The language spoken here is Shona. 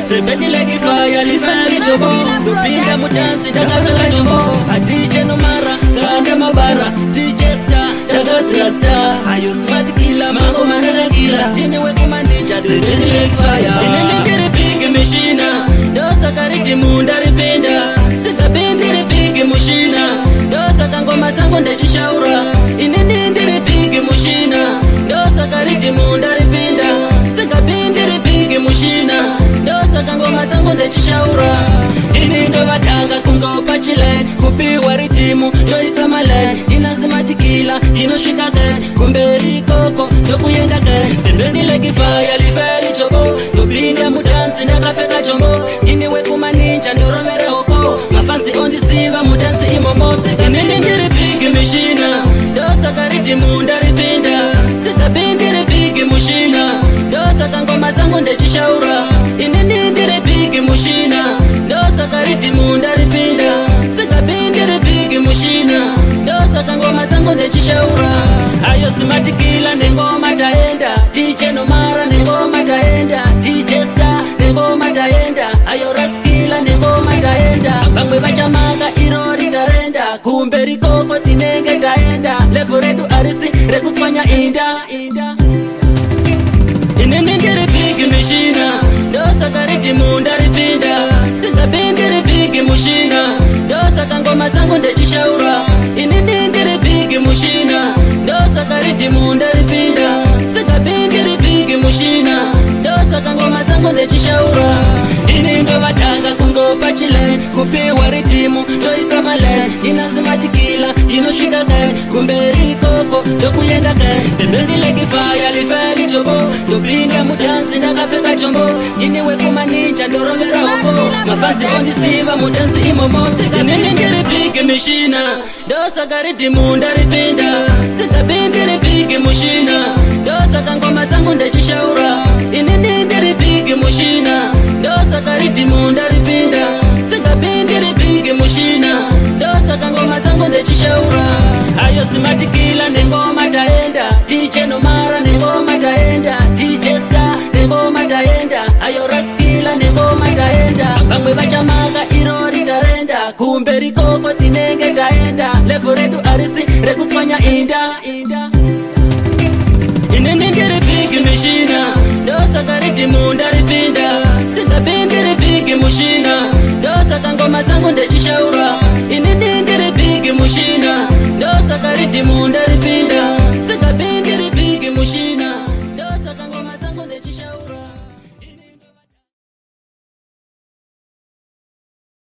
They burn like fire, lifari jobo. Ndopinda mudance ndakapfeka jombo. ADJ Nomara, kanda mabara. DJ Star, ndagadzira star. Ayo Smart Killer, mangoma ndakakila. Ndini wekumaninja, they burn like fire. Inini ndiri big machine, ndosaka riddim ndaripinda. Singapindiri big mushina, ndosaka ngoma dzangu ndechishaura. Inini ndiri big mushina, ndosaka riddim ndaripinda. Singapindiri big mushina, ndosaka ngoma dzangu ndechishaura. Ini ndovatanga kungopa chilen, kupiwa riddim ndoisa malen. Ndina Smart Killer, ndinosvika ke kumberi koko ndokuenda ke. They burn like fire, lifari jobo. Ndopinda mudance ndakapfeka jombo. Ndini wekumaninja, ndorovera hoko. Mafans ondisiva mudance imomo. Inini ndiri big machine, ndosaka riddim ndaripinda. Singapindiri big mushina, ndosaka ngoma dzangu ndechishaura. Inini ndiri big mushina, ndosaka riddim ndaripinda. Singapindiri big mushina, ndosaka ngoma dzangu ndechishaura. Ayo Smart Killer, nengoma taenda. DJ Nomara, nengoma taenda. DJ Star, nengoma taenda. Ayo Raskila, nengoma taenda. Vamwe vachamaka irori tarenda, kumberi koko tinenge taenda. Level redu arisi rekutswanya inda. Inini ndiri big machine, ndosaka riddim ndaripinda. Singapindiri big mushina, ndosaka ngoma dzangu ndechishaura. Inini ndiri big mushina, ndosaka riddim ndaripinda. Singapindiri big mushina, ndosaka ngoma dzangu ndechishaura. Ini ndovatanga kungopa chilen, kupiwa riddim ndoisa malen. Ndina Smart Killer, ndinosvika ke kumberi koko ndokuenda ke. They burn like fire, lifari jobo. Ndopinda mudance ndakapfeka jombo. Ndini wekumaninja, ndorovera hoko. Mafans ondisiva mudance imomo. Inini ndiri big machine, ndosaka riddim ndaripinda. Singapindiri big mushina, ndosaka ngoma dzangu ndechishaura. Inini ndiri big mushina, ndosaka riddim ndaripinda. Singapindiri big mushina, ndosaka ngoma dzangu ndechishaura. Ayo Smart Killer, nengoma taenda. DJ Nomara, nengoma taenda. DJ Star, nengoma taenda. Ayo Raskila, nengoma taenda. Vamwe vachamaka irori tarenda, kumberi koko tinenge taenda. Level redu arisi rekutswanya inda. Inini ndiri big machine, ndosaka riddim ndaripinda. Singapindiri big mushina, ndosaka ngoma dzangu ndechishaura. Inini ndiri big mushina, ndosaka riddim ndaripinda.